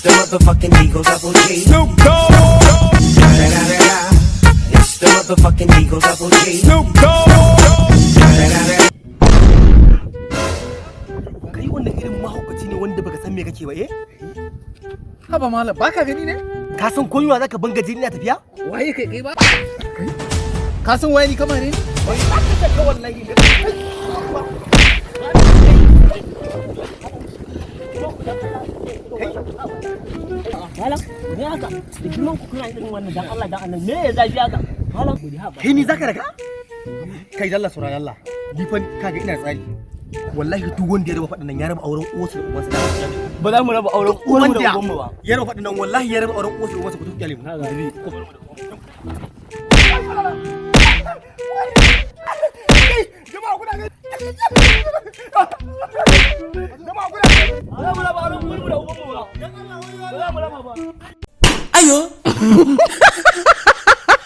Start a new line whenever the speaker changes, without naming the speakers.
It's the motherfucking Eagle Double G. Snoop Dogg. Da-da-da-da. It's the motherfucking Eagle Double G. Snoop Dogg. Da-da-da-da.
Kai wannan irin mahaukaci ne wanda baka san me kake ba, eh?
Haba malam, baka gani ne?
Ka san ko yunwa zaka banga jini na tafiya?
Waye kai kai ba? Ka san waye ni kamar ne?
Wallahi.
Malam, me haka? Da girman ku kuna irin wannan, dan Allah dan Allah, me ya zafi haka? Malam,
Kai ni zaka raka? Kai dalla, saurara Allah. Ni fa kaga ina tsari. Wallahi duk wanda ya raba faɗin nan ya raba auren uwarsa da ubansa.
Ba za mu raba auren uwarmu da ubanmu ba.
Ya raba faɗin nan, wallahi ya raba auren uwarsa da ubansa, ku tuƙi mu. Jama'a kuna gani? Jama'a kuna gani?
Ba za mu raba auren uwarmu da ubanmu ba. Ba za mu raba ba.
Ayo.